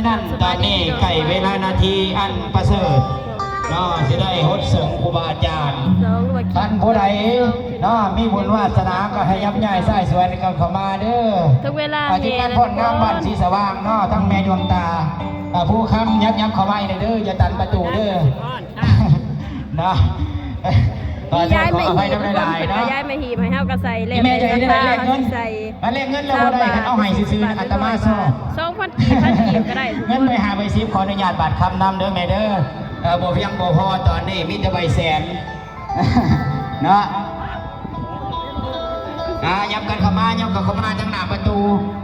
ນັ້ນຕອນນີ້ໃກ້ເວລານາທີອັນປະເສີດເນາະ ຊິໄດ້ຫົດສົງຄູບາອາຈານ. ທ່ານຜູ້ໃດເນາະ ມີບຸນວາສະໜາກໍໃຫ້ຍັບຍ້າຍຊ້າຍສວຍກັນເຂົ້າມາເດີ. ເຖິງເວລາ ອາ ທີມງານ ແມ່ນ ພົ້ນງາມບ້ານສີສະຫວ່າງເນາະ ທັງແມ່ດວງຕາ ອາ ພູຄຳ ຍັບໆເຂົ້າມາອີກເດີ ຢ່າຕັນປະຕູເດີ. ເນາະ ມີຍ້າຍແມ່ຮີບ ເພິ່ນກໍຍ້າຍແມ່ຮີບໃຫ້ເຮົາກໍໃສ່ແລ້ວ ແຕ່ສັດທາເຮົາຊິໃສ່ ອັນເລກເງິນລະບໍ່ໄດ້ ເອົາໃຫ້ຊື່ໆ ອາດຕະມາຊອກ ສອງພັນກີບ ພັນກີບກໍໄດ້ ເງິນໃບຫ້າໃບສິບ ຂໍອະນຸຍາດບາດຄຳນຳເດີແມ່ເດີ. ເອີ ບໍ່ພຽງບໍ່ພໍ ຕອນນີ້ມີແຕ່ໃບແສນເນາະ. ອາ ຍັບກັນເຂົ້າມາ ຍັບກັນເຂົ້າມາທາງໜ້າປະຕູ.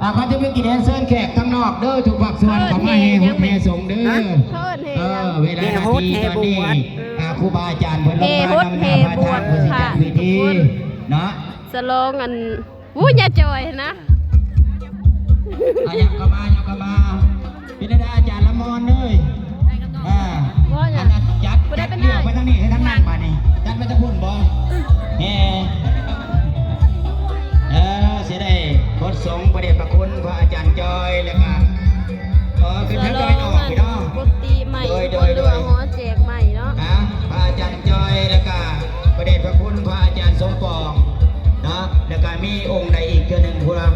ອາ ຂໍຈະມີກິດແຮງເຊີນແຂກທາງນອກເດີ ທຸກພາກສ່ວນເຂົ້າມາແຫ່ຫົດແຫ່ສົງເດີ. ເອີ ເວລານາທີຕອນນີ້ ອາ ຄູບາອາຈານເພິ່ນລົງມານຳໜ້າພະທາດ ເພິ່ນຊິຈັດພິທີເນາະ ສະຫຼອງອັນ ໂອ້ຍ ຍາຈອຍນະ. ອາ ຍັບເຂົ້າມາ ຍັບເຂົ້າມາ. ເປັນໃດອາຈານລະມອນເອີຍ? ອ່າ ອັນນັ້ນຈັດ ຈັດລ້ຽວໄປທາງນີ້ ໃຫ້ທາງນັ້ນບາດນີ້ ຈັດໄປທາງພຸ້ນບໍ່? ແຮ ເອີ ຊິໄດ້ຫົດສົງພະເດດພະຄຸນພະອາຈານຈອຍ ແລ້ວກະ ເອີ ຂຶ້ນທາງຕາເວັນອອກພີ່ນ້ອງ ໂດຍ ໂດຍ ໂດຍ ຫໍແຈກໄມ້ເນາະ ອ່າ ພະອາຈານຈອຍ ແລ້ວກະພະເດດພະຄຸນພະອາຈານສົມປອງເນາະ ແລ້ວກະມີອົງໃດອີກເທື່ອໜຶ່ງ ຜູ້ລະ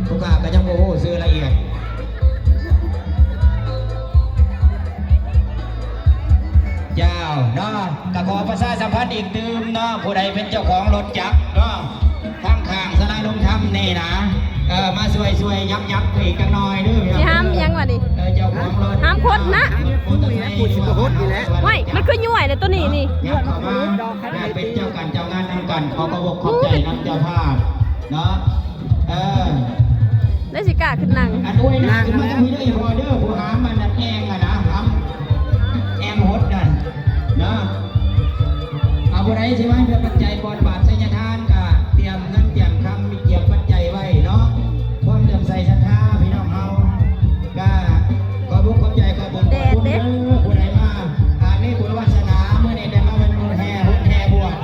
ຜູ້ຂ້າກໍຍັງບໍ່ຮູ້ຊື່ລະອຽດ. ເຈົ້າເນາະ ກໍຂໍປະຊາສຳພັນອີກຕື່ມເນາະ ຜູ້ໃດເປັນເຈົ້າຂອງລົດຈັກເນາະ ທາງຂ້າງສາລາລົງທຳນີ້ນະ ເອີ ມາຊ່ວຍໆ ຍັບໆ ໄປອີກຈັກໜ່ອຍເດີພີ່ນ້ອງ. ຊິຫ້າມຫຍັງວະນີ້? ເອີ ເຈົ້າຂອງລົດ ຫ້າມຄົນນະ ໂອ້ຍ ມັນຄືຍ້ວຍແຫຼະໂຕນີ້ນີ້ ຍັບເຂົ້າມາ ເປັນເຈົ້າການເຈົ້າງານນຳກັນ ຂໍຂອບອົກຂອບໃຈນຳເຈົ້າພາບເນາະ. ເອີ ໄດ້ຊິກ້າຂຶ້ນນັ່ງ ອັນອວຍນັ່ງຂຶ້ນມາທາງນີ້ເດີ ພໍ່ເດີ ຜູ້ຫາມອັນນັ້ນແອ່ງຫັ້ນນະ ຫາມແອ່ງຫົດນັ້ນເນາະ. ເອົາ ຜູ້ໃດຊິມາເພື່ອປັດໄຈກ່ອນບາດໄຊຍະທານ ກະຕຽມເງິນຕຽມຄຳ ຕຽມປັດໄຈໄວ້ເນາະ ຄວາມເຫຼື້ອມໃສສັດທາພີ່ນ້ອງເຮົາ ກະຂອບອົກຂອບໃຈ ຂອບບຸນຂອບຄຸນເດີ ຜູ້ໃດມາ ອ່າ ມີບຸນວາສະໜາ ມື້ນີ້ໄດ້ມາເປັນບຸນແຫ່ຫົດແຫ່ບວດ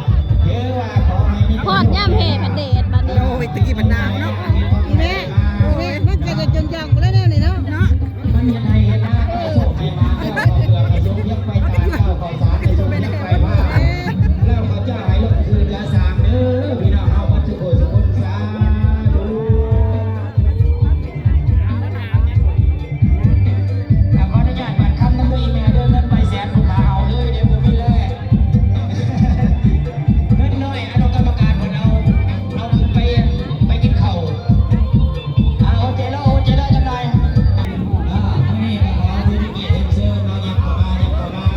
ຖືວ່າຂໍໃຫ້ມີ ຮອດຍາມແຫ່ພັດແດດບາດນີ້ ໂອ້ຍ ຕະກີ້ມັນໜາວເນາະ ອີແມ່ ອີແມ່ ມັນກໍຈະຈົນຈັງແລ້ວແນວນີ້ເນາະ ເນາະ ມັນເຮັດໄຮ່ເຮັດນາ ເອີ ໃຫ້ໂຊກໃຫ້ໝານ ເຈົ້າເຂົ້າເປືອກໃຫ້ສົມພຽງໄຟຕາ ເຈົ້າເຂົ້າສານໃຫ້ສົມພຽງໄຟຜ້າ ແລ້ວເຂົາເຈົ້າໃຫ້ລົງຄືເຮືອສາງເດີ ພີ່ນ້ອງເຮົາເບິດທຸກຜູ້ທຸກຄົນ ສາທຸ. ອ່າ ຂໍອະນຸຍາດບາດຄຳນຳເດີອີແມ່ເດີ ເງິນໃບແສນຜູ້ຂ້າເອົາເລີຍເດ້ ບໍ່ມີແລກ ເງິນນ້ອຍ ອະນຸກຳມະການເພິ່ນເອົາ ເອົາຂຶ້ນໄປ ໄປກິນເຂົ້າ ອ່າ ອົດໃຈລໍ ອົດໃຈລໍຈັກໜ່ອຍ ອ່າ ມື້ນີ້ກໍຂໍເຊີນເນາະ ຍັບເຂົ້າມາ ຍັບເຂົ້າມາ.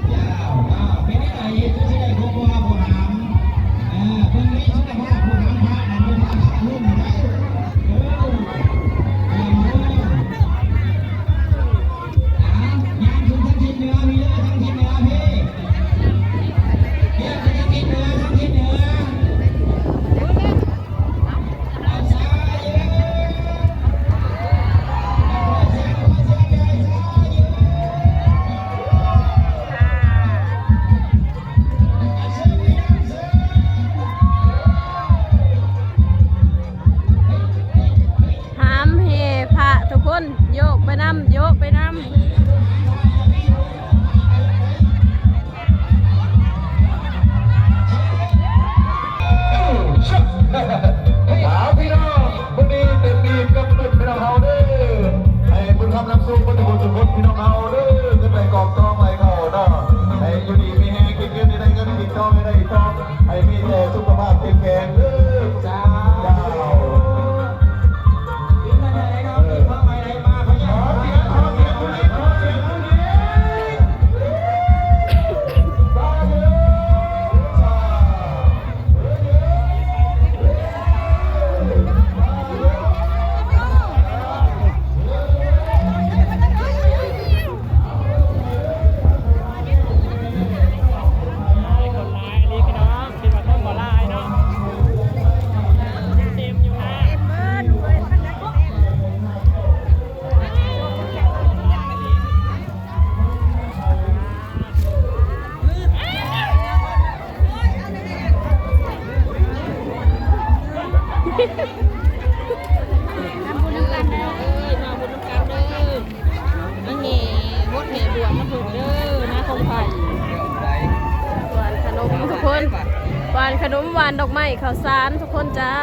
ເຈົ້າ ເຈົ້າ ເປັນຈັ່ງໃດ ຄືຊິໄດ້ຄົບບໍ່ ຜູ້ຫາມ? ເອີ ເບິ່ງໃນສຸຂະພາບຜູ້ຫາມພະນັ້ນ ບໍ່ພາດພະລົງໄດ້. ເອີ ເອີ ເອີ ອ່າ ຍ່າງຂຶ້ນທາງທິດເໜືອພີ້ເດີ ທາງທິດເໜືອພີ້ ຍ່າງຂຶ້ນທາງທິດເໜືອ ທາງທິດເໜືອ. ຫາມແຫ່ພະທຸກຄົນ ໂຍກໄປນຳ ໂຍກໄປນຳ. ເອົາ ພີ່ນ້ອງ ມື້ນີ້ເຕັມອີ່ມກັບເພື່ອນພີ່ນ້ອງເຮົາເດີ ໃຫ້ບຸນຄຳນຳສູ່ເບິດທຸກຄົນທຸກຄົນ ພີ່ນ້ອງເຮົາເດີ ເງິນໄຫຼກອງທອງໄຫຼເຂົ້າເນາະ ໃຫ້ຢູ່ດີມີແຮງ ເກັບເງິນໃຫ້ໄດ້ເງິນ ເກັບທອງໃຫ້ໄດ້ທອງ ໃຫ້ມີແຕ່ສຸຂະພາບເຂັ້ມແຂງເດີ ສາທຸ ເຈົ້າ. ສາທຸ ສາທຸ. ຮ້ານຂະໜົມຫວານດອກໄມ້ເຂົ້າສານທຸກຄົນຈ້າ.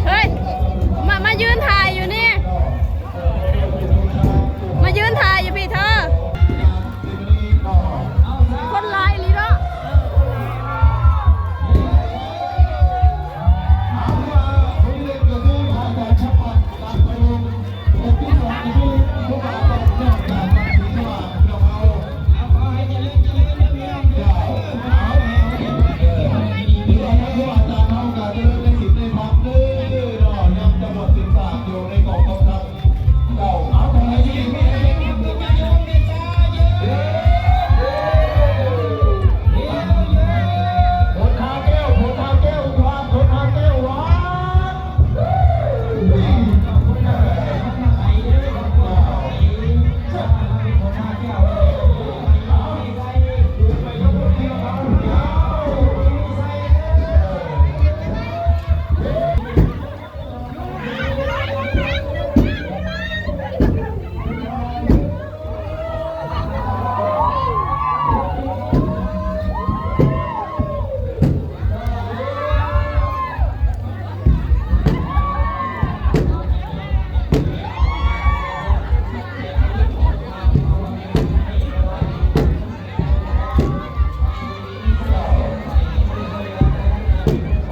ເຮີ້ຍ ມາ ມາຢືນຖ່າຍຢູ່ນີ້ ມາຢືນຖ່າຍຢູ່ພີ້ເທີ. ຄົນຫຼາຍອີ່ຫຼີເນາະ.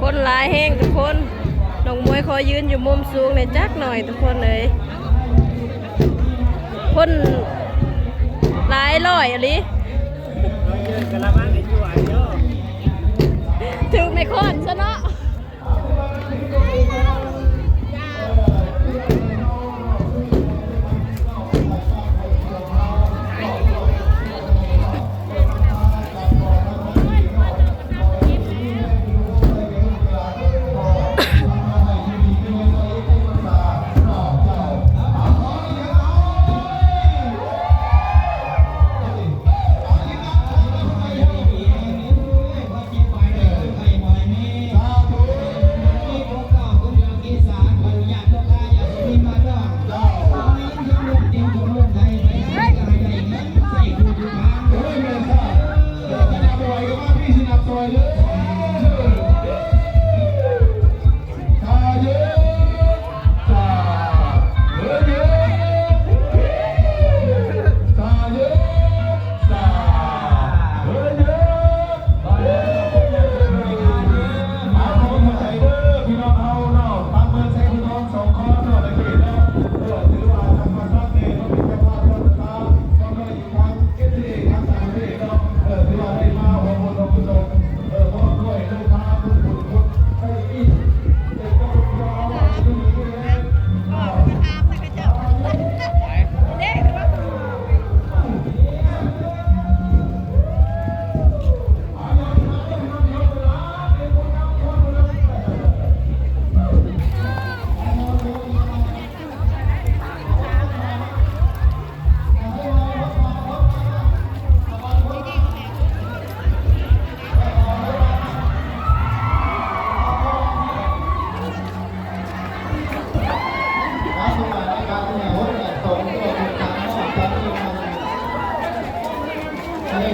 ຄົນຫຼາຍແຮງທຸກຄົນ. ນ້ອງມວຍຂໍຢືນຢູ່ມຸມສູງແດ່ຈັກໜ່ອຍທຸກຄົນເອີຍ. ຄົນຫຼາຍຮ້ອຍອີ່ຫຼີ. ຖືກໄມ້ຄ້ອນຊະເນາະ.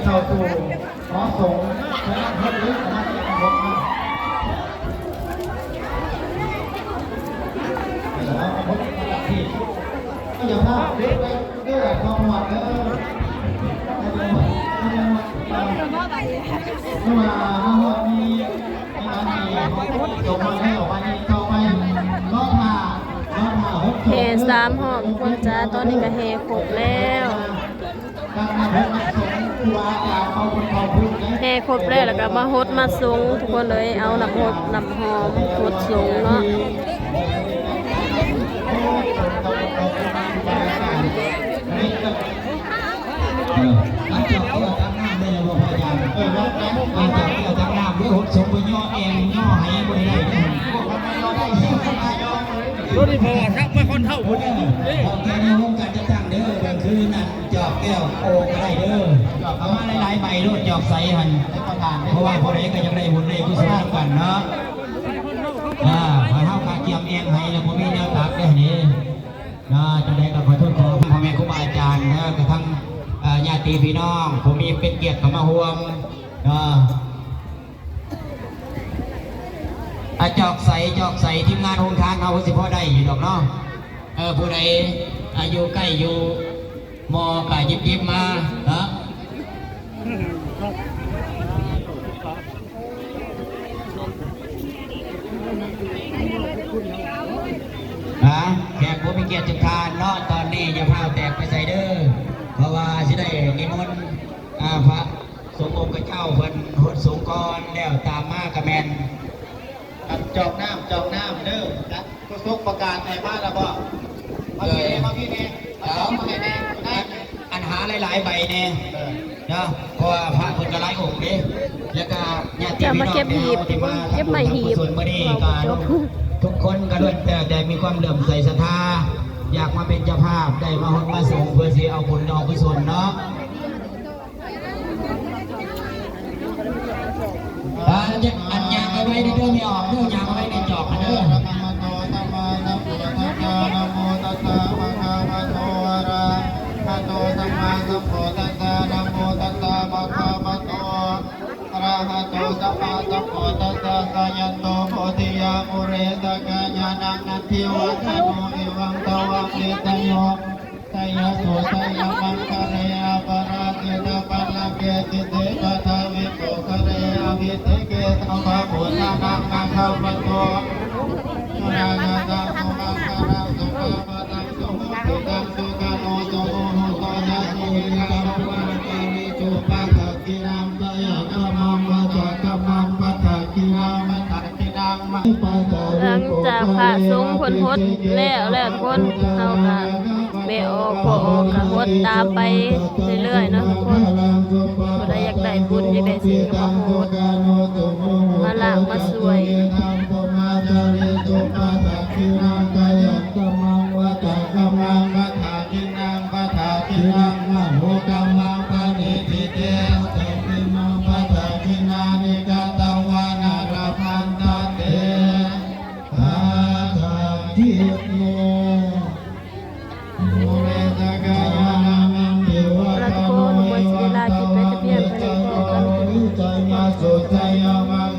ເຂົ້າສູ່ຫໍສົງ ຄະນະເພິ່ນເລີຍ ຄະນະເພິ່ນເລີຍ. ເອີ ເອົາຄົນມາຈາກທີ່ ເຈົ້າພາບເດີ ເດີ ຄວາມຫວັງເດີ ໃຫ້ເປັນ ໃຫ້ເປັນ ໃຫ້ເປັນ ເພາະວ່າມາຮອດນີ້ ໃນງານນີ້ ສົມມາແລ້ວ ບາດນີ້ຕໍ່ໄປ ລໍຖ້າ ລໍຖ້າຫົກສົງ ແຫ່ສາມຮອບ ທຸກຄົນຈ້າ. ຕອນນີ້ກະແຫ່ຄົບແລ້ວ. ແຫ່ຄົບແລ້ວ ແລ້ວກະມາຫົດມາສົງ ທຸກຄົນເອີຍ. ເອົານ້ຳຫົດນ້ຳຫອມຫົດສົງເນາະ. ເອີ ຫຼັງຈາກທີ່ວ່າຕັກນ້ຳໄດ້ແລ້ວບໍ່ ພະອາຈານ? ເອີ ຫຼັງຈາກ ໂຕນີ້ພໍທັກມາຄົນເຖົ້າ ເດີ ເອົາແຕ່ໃນໂຮງການຈັດຕັ້ງເດີ ເບິ່ງຄືນັ້ນ ຈອກແກ້ວໂອກກໍໄດ້ເດີ ເອົາມາຫຼາຍໆໃບໂລດ ຈອກໃສຫັ້ນ ເພາະວ່າຜູ້ໃດກໍຢາກໄດ້ບຸນໄດ້ກຸສົນນຳກັນເນາະ ອ່າ ເຮົາກະກຽມແອງໄຫ້ແລ້ວ ບໍ່ມີແນວຕັກເດ້ນີ້ ເນາະ ຈັ່ງໃດກໍຂໍໂທດຂໍອະໄພພໍ່ແມ່ຄູບາອາຈານເດີ ກະທັງ ເອີ ຍາດຕິພີ່ນ້ອງ ຜູ້ມີເປັນກຽດເຂົ້າມາຮ່ວມເນາະ ອາ ຈອກໃສ ຈອກໃສ ທີມງານໂຮງທານເຮົາຄືຊິພໍໄດ້ຢູ່ດອກເນາະ ເອີ ຜູ້ໃດ ອາ ຢູ່ໃກ້ຢູ່ມໍກໍຫຍິບໆມາເນາະ ອາ ແຂກຜູ້ມີກຽດທຸກທ່ານເນາະ ຕອນນີ້ຢ່າຟ້າວແຕກໄປໃສເດີ ເພາະວ່າຊິໄດ້ນິມົນ ອາ ພະສົງອົງຄະເຈົ້າເພິ່ນຫົດສົງກ່ອນ ແລ້ວຕາມມາກະແມ່ນ ອັນຈອກນ້ຳ ຈອກນ້ຳເດີ ໂຄສົກປະກາດໃຫ້ມາແລ້ວບໍ? ມາພີ້ແດ່ ມາພີ້ແດ່ ເອົາມາໃຫ້ແດ່ ອັນຫາຫຼາຍໆໃບແດ່ ເອີ ເນາະ ເພາະວ່າພະເພິ່ນກະຫຼາຍອົງເດ້ ແລ້ວກະຍາດຕິພີ່ນ້ອງເຮົາທີ່ມາທຳບຸນທຳກຸສົນມື້ນີ້ກະ ທຸກຄົນກະລ້ວນແຕ່ ແຕ່ມີຄວາມເຫຼື້ອມໃສສັດທາ ຢາກມາເປັນເຈົ້າພາບ ໄດ້ມາຫົດມາສົງ ເພື່ອຊິເອົາບຸນເອົາກຸສົນເນາະ. ອັນ ອັນຍ່າງໄວໆເດີ ແມ່ອອກເດີ ຍ່າງໄວໆ ໄດ້ຈອກເດີ ອະລະຫະໂຕ ສຳມາສຳພຸດທັດສະ ນະໂມຕັດສະ ພະຄະວະໂຕ ອະລະຫະໂຕ ສຳມາສຳພຸດທັດສະ ນະໂມຕັດສະ ພະຄະວະໂຕ ອະລະຫະໂຕ ສຳມາສຳພຸດທັດສະ ຈາຍັນໂຕ ໂພທິຍາ ປູເຣ ສາຄາຍານັງ ນັນທິວັດທະໂນ ເອວັງ ຕະວັງ ເມຕະໂຍ ໄຊຍະໂສ ໄຊຍະມັງຄະເລ ອະປະລາຊິຕະບັນລັງເກ ສິດທິປະທາວິໂປຄະເລ ອະວິເສເກ ສັບພະບຸດທານັງ ພະຄະວະໂຕ ອະລະຫະຕັງ ສຸມັງຄະລັງ ສຸພາພະຕັງ ສຸໂຫຕິຕັງ ສຸຂະໂນ ສຸໂອໂຫໂຕ ຈະ ສຸວິກຳ ສຸປັດຕານີ ສຸປະທັກຂິນາ ກາຍະກຳມັງ ວະຈີກຳມັງ ປັດຕາຄີນາ ປັດຕາຄີນັງ ມະ ຫຼັງຈາກພະສົງເພິ່ນຫົດແລ້ວ ແລ້ວຄົນເຮົາກະແມ່ອອກ ພໍ່ອອກກະຫົດຕາມໄປເລື້ອຍໆເນາະທຸກຄົນ. ຜູ້ໃດຢາກໄດ້ບຸນ ຢາກໄດ້ສິນກະມາໂຫດ ມາລ້າງມາຊ່ວຍ. ກິນາງ ປະທາກິນາງ ມະໂນກຳມັງ ປະນິທິເຕ ໂຕ ອິມມັງ ປະທາກິນານິ ກະຕະວານະ ລະພັນຕະເຕ ປະທາກິນາ ໂອເລ ສະກາຍານາມັງ ເທວະ ລະທຸກຄົນ ເອວັງ ເມື່ອຊິໄດ້ລາກິນໄປແຕ່ພຽງເທົ່ານີ້ ພໍກັນ ໂຕ ວິໄຊຍະ ໂສໄຊຍະ ມັງ